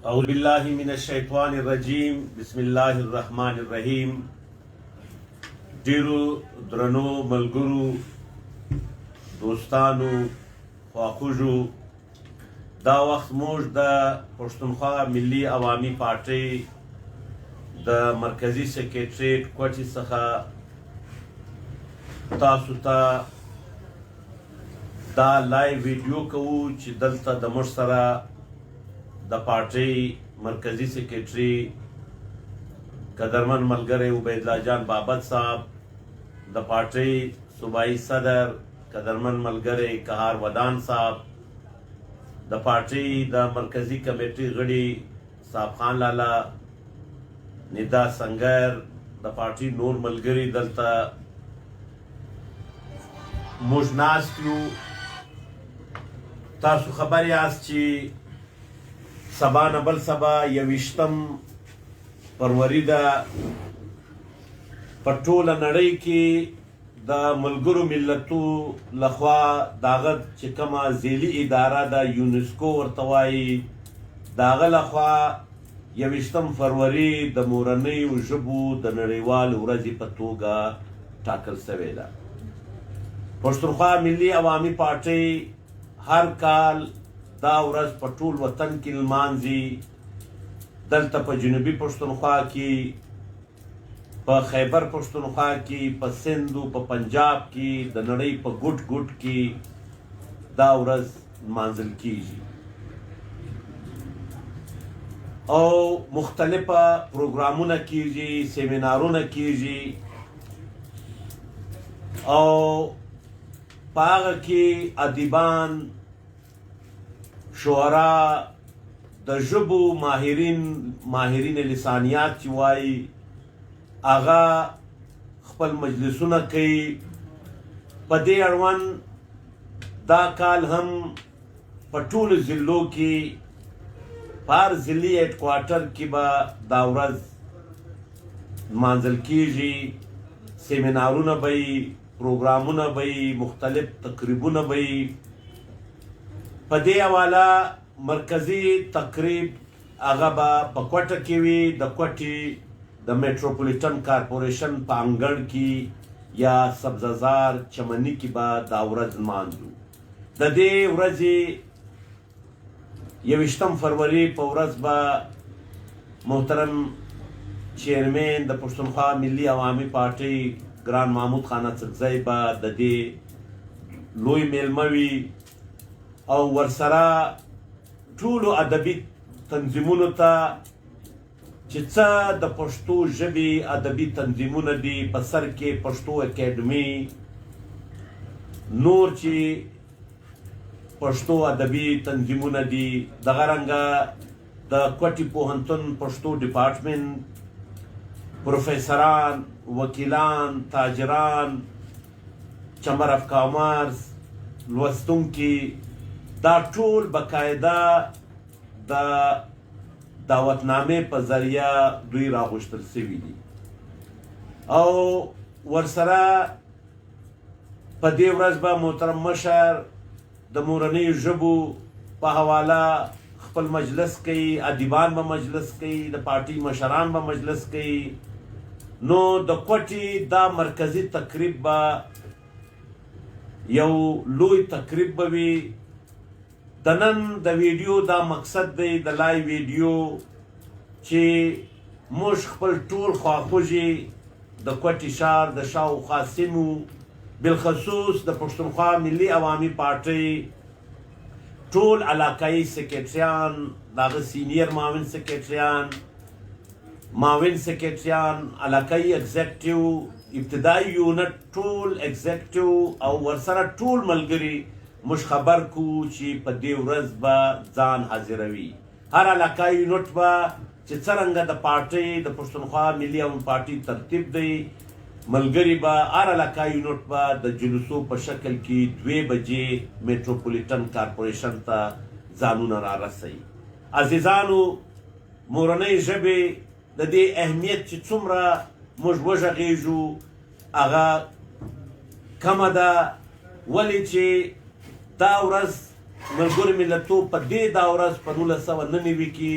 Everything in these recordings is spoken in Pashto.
اعوذ بالله من الشیطان الرجیم، بسم الله الرحمن الرحیم. ډیرو درنو ملګرو، دوستانو، خواخوږو، دا وخت موږ د پښتونخوا ملي عوامي پارټۍ د مرکزي سکرټریټ کوټې څخه تاسو ته دا لایو ویډیو کوو چې دلته د موږ سره د پارټۍ مرکزي سکرټري قدرمن ملګری عبیدالله جان بابت صاحب، د پارټۍ صوبایي صدر قدرمن ملګری قهار ودان صاحب، د پارټۍ د مرکزي کمیټې غړي صاحب خان لالا، ندا سنګر، د پارټۍ نور ملګري دلته موږ ناست یو. تاسو خبر یاست چې سبا نه بل سبا 21 فروری ده. په ټوله نړۍ کې د ملګرو ملتو لخوا داغه چې کومه ذیلي اداره ده، یونسکو ورته وایي، داغه لخوا 21 فروری د مورنیو ژبو د نړیوال ورځې په توګه ټاکل شوې ده. پښتونخوا ملي عوامي پارټۍ هر کال دا ورځ په ټول وطن کې لمانځي. دلته په جنوبي پښتونخوا کې، په خیبر پښتونخوا کې، په سندو، په پنجاب کې، د نړۍ په ګوټ ګوټ کې دا ورځ لمانځل کیږي او مختلفه پروګرامونه کیږي، سیمینارونه کیږي او په هغه کې ادیبان، شعرا، د ژبو ماهرین، ماهرین لسانیات چې وایي، هغه خپل مجلسونه کوي. په دې اړوند دا کال هم په ټولو ضلعو کې، په هر ضلعي هیډکوارټر کې به دا ورځ لمانځل کیږي. سیمینارونه به وي، پروګرامونه به وي، مختلف تقریبونه به وي. په دې حواله مرکزي تقریب هغه به په کوټه کې وي، د کوټې د میټروپولیټن کارپوریشن په انګړ کې یا سبززار چمني کې به دا ورځ لمانځو. د دې ورځې 21 فروری په ورځ به محترم چیرمین د پښتونخوا ملي عوامي پارټۍ ګران محمود خان اڅکزی به د دې لوی میلمه وي او ورسره ټولو ادبي تنظیمونو ته چې څه د پښتو ژبې ادبي تنظیمونه دي، په سر کې پښتو اکیډمي، نور چې پښتو ادبي تنظیمونه دي، دغه رنګه د کوټې پوهنتون پښتو ډپارټمنټ، پروفیسران، وکیلان، تاجران، چمبر اف کامرس، لوستونکي، دا ټول باقاعده د دعوتنامې په ذریعه دوی راغوښتل شوي دي. او ورسره په دې ورځ به محترم مشر د مورنیو ژبو په حواله خپل مجلس کوي، ادیبان به مجلس کوي، د پارټي مشران به مجلس کوي. نو د کوټې دا مرکزي تقریب به یو لوی تقریب به وي. د نن د ویډیو دا مقصد دی، د لایو ویډیو، چې موږ خپل ټول خواخوږي د کوټې ښار د شاوخوا سیمو، بالخصوص د پښتونخوا ملي عوامي پارټۍ ټول علاقایي سکرټریان، د هغه سینیر معاون سکرټریان، معاون سکرټریان، علاقایي ایگزیکټیو، ابتدایي یونټ ټول ایگزیکټیو او ورسره ټول ملګري موږ خبر کو چې په دې ورځ به ځان حاضروي. هر علاقایي یونټ به چې څرنګه د پارټۍ د پښتونخوا ملي عوامي پارټي ترتیب دی، ملګري به هر علاقایي یونټ به د جلوسو په شکل کې 2 بجې میټروپولیټن کارپوریشن ته ځانونه را رسوي. عزیزانو، مورنۍ ژبې د دې اهمیت چې څومره موږ وږغېږو هغه کمه ده، ولې چې دا ورځ ملګرو ملتو په دې دا ورځ په 1999 کې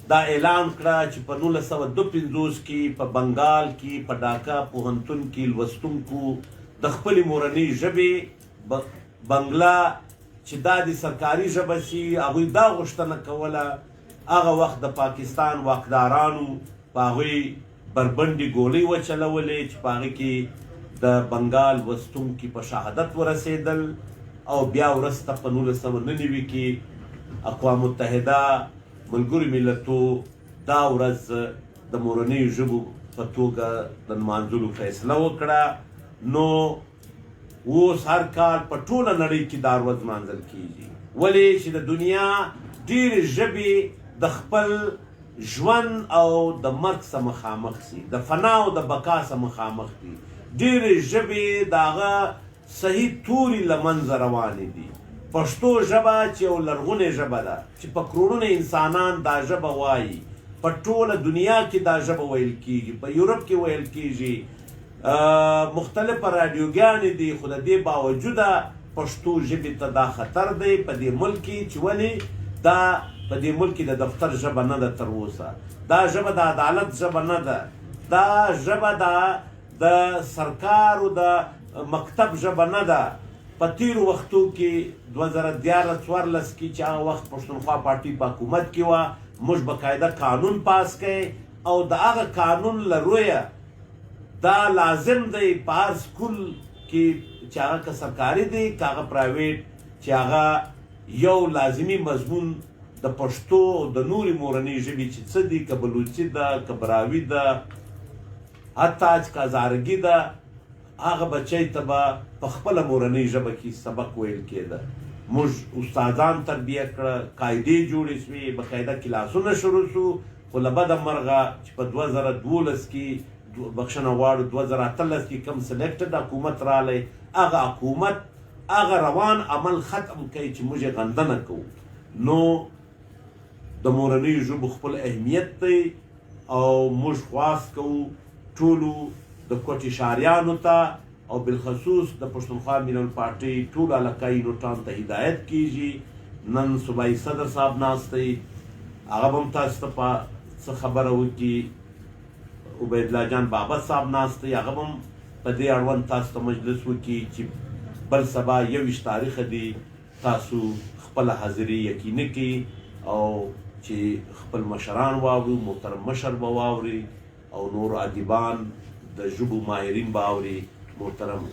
دا اعلان کړه چې په 1952 کې په بنګال کې په ډاکا پوهنتون کې لوستونکو د خپلې مورنۍ ژبې بنګله چې دا د سرکاري ژبه شي، هغوی دا غوښتنه کوله. هغه وخت د پاکستان واکدارانو په هغوی بربنډې ګولۍ وچلولې چې په هغه کې د بنګال لوستونکي په شهادت ورسېدل. او بیا وروسته په 1999 کې اقوام متحده، ملګرو ملتو دا ورځ د مورنیو ژبو په توګه د نمانځلو فیصله وکړه. نو اوس هر کال په ټوله نړۍ کې دا ورځ نمانځل کیږي، ولې چې د دنیا ډېرې ژبې د خپل ژوند او د مرګ سره مخامخ سي، د فنا او د بقا سره مخامخ دي. ډېرې ژبې د هغه صحیح توري له منځه روانې دي. پښتو ژبه چې یو لرغونې ژبه ده چې په کروړونو انسانان دا ژبه وایي، په ټوله دنیا کې دا ژبه ویل کیږي، په یورپ کې ویل کیږي، مختلفه راډیوګانې دي، خو د دې باوجوده پښتو ژبې ته دا خطر دی په دې ملک کې، چې ولې دا په دې ملک کې د دفتر ژبه نه ده تر اوسه، دا ژبه د عدالت ژبه نه ده، دا ژبه د سرکار او د مکتب ژبه نه ده. په تیرو وختو کې 2013-14 کې چې هغه وخت پښتونخوا پارټي په حکومت کې وه، موږ باقاعده قانون پاس کړ او د هغه قانون له رویه دا لازم دی په هر سکول کې چې هغه که سرکاري دی که هغه private، چې هغه یو لازمي مضمون د پښتو او د نورې مورنۍ ژبې چې څه دي، که بلوچي ده، که براوي ده، حتی چې که هزارګي ده، هغه بچی ته به په خپله مورنۍ ژبه کې سبق ویل کېده. موږ استادان تربیه کړه، قاعدې جوړې شوې، باقاعده کلاسونه شروع شو. خو له بده مرغه چې په 2012 کې، بخښنه غواړو، 2018 کې کوم selected حکومت راغلی، هغه حکومت هغه روان عمل ختم کړي چې موږ یې غندنه کوو. نو د مورنیو ژبو خپل اهمیت دی او موږ خواست کوو ټولو د کوټې ښاریانو ته او بالخصوص د پښتونخوا ملي پارټۍ ټولو علاقایي یونټانو ته هدایت کیږي. نن صوبایي صدر صاحب ناست دی، هغه به هم تاسو ته په څه خبره وکړي. عبیدالله جان بابر صاحب ناست دی، هغه به هم په دې اړوند تاسو ته مجلس وکړي چې بل سبا 21 تاریخ دی، تاسو خپله حاضري یقیني کړئ او چې خپل مشران واورو، محترم مشر به واوري او نور ادیبان د ژبو ماهرین به اوري. محترم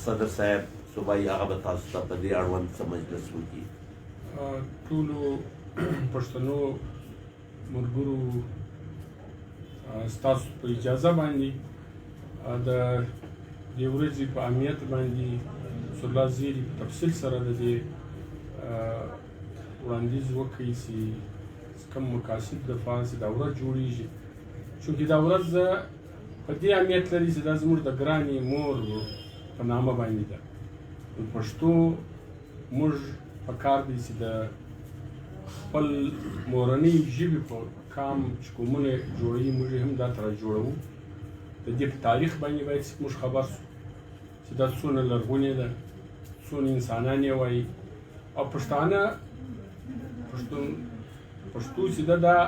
صدر صاحب صوبایي هغه به تاسو ته په دې اړوند څه مجلس وکړي. ټولو پښتنو ملګرو، ستاسو په اجازه باندې د دې ورځې په اهمیت باندې الله زیری په تفصیل سره د دې وړاندیز وکړي چې کوم مقاصد د فاز دا ورځ جوړیږي، چونکې دا ورځ په دې اهمیت لري چې دا زموږ د ګرانې مور په نامه باندې ده. نو پښتو موږ په کار دی چې د خپل مورنۍ ژبې په کام چې کومونه جوړوي، موږ هم دا تر جوړوو. د دې په تاریخ باندې باید چې موږ خبر شو چې دا څونه لرغونې ده، څونه انسانان یې وایي. او پښتانه پښتو چې ده دا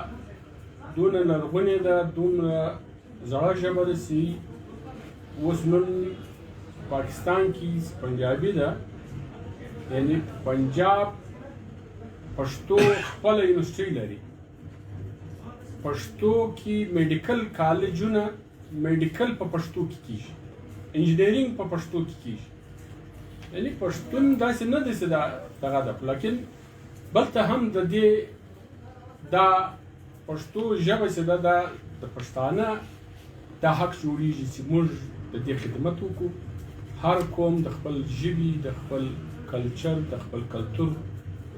دونه لرغونې ده، دومره زړه ژبه ده چې اوس نن پاکستان کې پنجابي ده، یعنی پنجاب پښتو خپله یونیورسټي لري، پښتو کې medical کالجونه، medical په پښتو کې کیږي، engineering په پښتو کې کیږي. یعنی پښتون داسې نه دی چې دا دغه ده، لیکن بلته هم د دې دا پښتو ژبه چې ده دا د پښتانه دا حق جوړیږي چې موږ د دې خدمت وکړو. هر قوم د خپل ژبې، د خپل کلچر، د خپل کلتور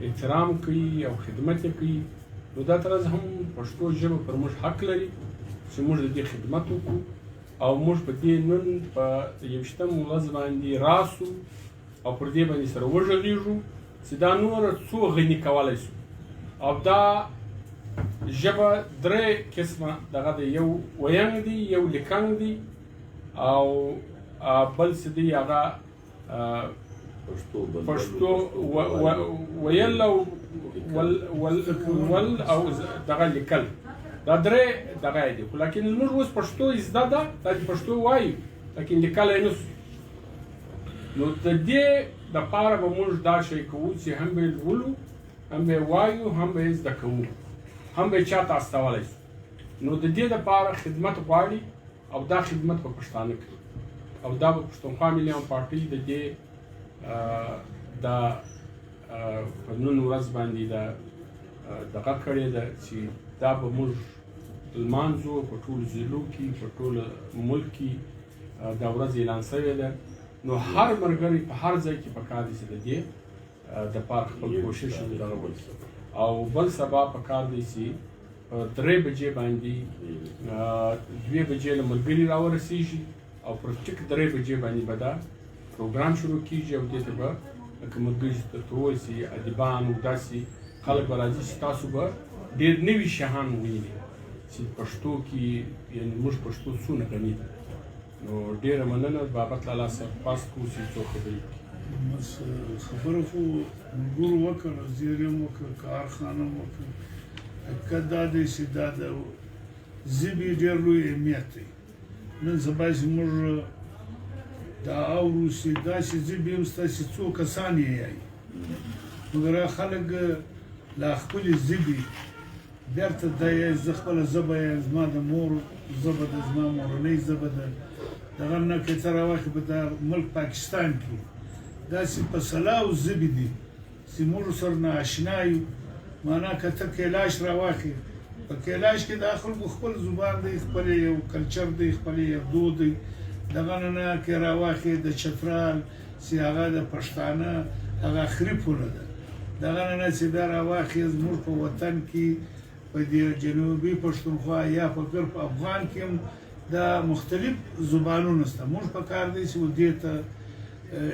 احترام کوي او خدمت یې کوي. نو دا طرز هم پښتو ژبه پر موږ حق لري چې موږ د دې خدمت وکړو. او موږ په دې نن په 21 ورځ باندې راسو او پر دې باندې سره وغږېږو چې دا نوره څو غني کولی شو. او دا ژبه درې قسمه دغه دی، یو ویانګ دی، یو لیکنګ دی، او بل څه دی هغه پښتو ویل او ول ول ول او دغه لیکل، دا درې دغه دي. خو لیکن موږ اوس پښتو زده ده، دا چې پښتو وایو لیکن لیکلی نه سو. نو د دې دپاره به موږ دا شی کوو چې هم به یې لولو، هم به یې وایو، هم به یې زده کوو، هم به یې چاته استولی سو. نو د دې دپاره خدمت غواړي او دا خدمت به پښتانه کوي، او دا به پښتونخوا ملي عام پارټۍ د دې د په نن ورځ باندې دا دغه کړې ده چې دا به موږ لمانځو په ټولو ضلعو کې، په ټول ملک کې دا ورځ اعلان شوې ده. نو هر ملګری په هر ځای کې پکار دی چې د دې دپاره خپل کوشش دغه وکړي. او بل سبا پکار دی چې په 3 بجې باندې 2 بجې له ملګري راورسېږي او پر ټیک 3 بجې باندې به دا پروګرام شروع کېږي. او دې ته به لکه ملګري چې درته وویل چې ادیبان او داسې خلک به راځي چې تاسو به ډېر نوي شیان ووینئ چې پښتو کې، یعنې موږ پښتو څونه غني ده. نو ډېره مننه. بابت لالا صاحب خواست کوو چې څو خبرې وکړي. بس خبره خو ملګرو وکړه، زیر یې هم وکړه، کار خان هم وکړه. حقیقت دا دی چې دا د ژبې ډېر لوی اهمیت دی. نن سبا چې موږ دا اورو چې داسې ژبې هم شته چې څو کسان یې یایي، مګر هغه خلک لا خپلې ژبې بېرته دا یایي، زه خپله ژبه یم، زما د مور ژبه ده، زما مورنۍ ژبه ده. دغه نه که ته راواخلې په دا ملک پاکستان کې داسې په سلاو ژبې دي چې موږ سره نا اشنا یو. معنا که ته کیلاش راواخلې، په کیلاش کې دا خلکو خپل زبان دی، خپل یو کلچر دی، خپل یو دود دی. دغه نه که راواخلې د چترال چې هغه د پښتانه هغه اخري پوله ده. دغه نه چې بیا راواخلې زموږ په وطن کې په دې جنوبي پښتونخوا یا په ګرد په افغان کې هم دا مختلف زبانونه شته. موږ په کار دی چې دې ته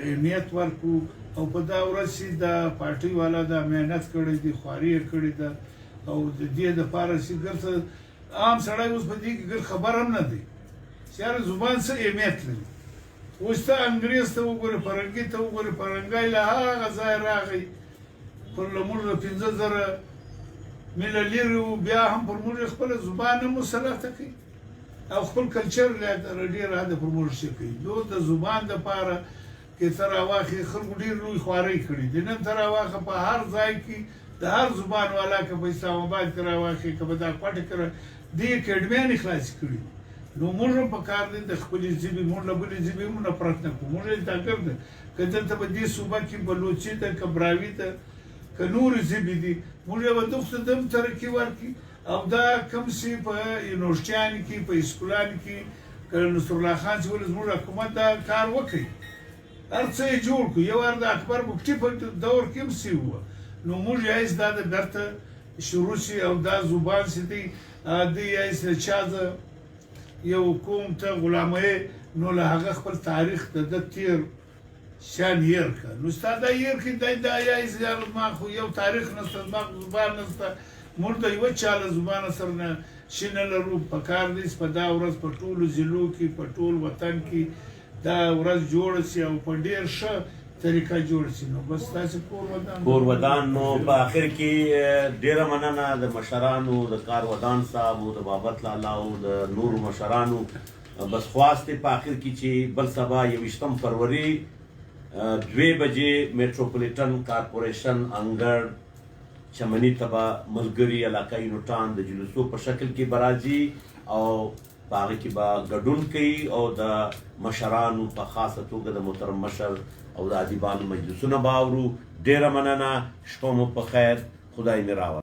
اهمیت ورکړو. او په دا ورځ چې دا پارټۍ والا دا محنت کړی دی، خواري یې کړې ده، او د دې دپاره چې ګرځه عام سړی اوس په دې کې ګر خبر هم نه دی چې یاره زبان څه اهمیت لري. اوس ته انګرېز ته وګورې، فرنګي ته وګورې، فرنګی له هغه ځایه راغی پر له موږ نه 5000 میله لرې و، بیا هم پر موږ یې خپله زبان هم مسلطه کوي او خپل کلچر لا تر ډېره حده پر موږ څه کوي. نو د زبان دپاره که ته راواخلې خلکو ډېر لوی خوارۍ کړي دي. نن ته راواخله په هر ځای کې د هر زبان والا، که په اسلام آباد کې راواخلې، که په دا کوټه کې دې اکاډمیانې خلاصې کړي. نو موږ هم په کار دی د خپلې ژبې، موږ له بلې ژبې هم نفرت نه کوو، موږ یې تاګر ده. که دلته په دې صوبه کې بلوچي ده، که براوي ده، که نورې ژبې دي، موږ یې به دغو ته هم ترقي ورکړي. او دا کوم چې په یونیورسټیانو کې، په اسکولانو کې، که نصرالله خان چې ولې زموږ حکومت دا کار وکړي، هر څه یې جوړ کړو. یو وار د اکبر بګټي په دور کې هم څه وه. نو موږ یې هېڅ دا د بېرته شروع شي. او دا زبان چې دی، دی یې هېڅ له چا د یو قوم ته غلامۍ، نو له هغه خپل تاریخ د ده تېر شیان هېر کړه. نو ستا دا هېر کړي، دی دا یې هېڅ یاره زما خو یو تاریخ نشته، زما خو زبان نشته، موږ د یوه چا له زبانه سره نه شي نه لرو. په کار دی چې په دا ورځ په ټولو ضلعو کې، په ټول وطن کې دا ورځ جوړه شي او په ډېر ښه طریقه جوړ شي. نو بس تاسې کور ودان. کور ودان. نو په آخر کې ډېره مننه د مشرانو، د کار ودان صاحب او د بابت لالا او د نورو مشرانو. بس خواست دی په آخر کې چې بل سبا 21 فروري 2 بجې میټروپولیټن کارپوریشن انګړ چمني ته به ملګري علاقایي نوټان د جلوسو په شکل کې به راځي او په هغه کې به ګډون کوي او د مشرانو په خاصه توګه د محترم مشر او د ادیبانو مجلسونه به اورو. ډېره مننه، شپه مو په خیر، خدای مې راوله.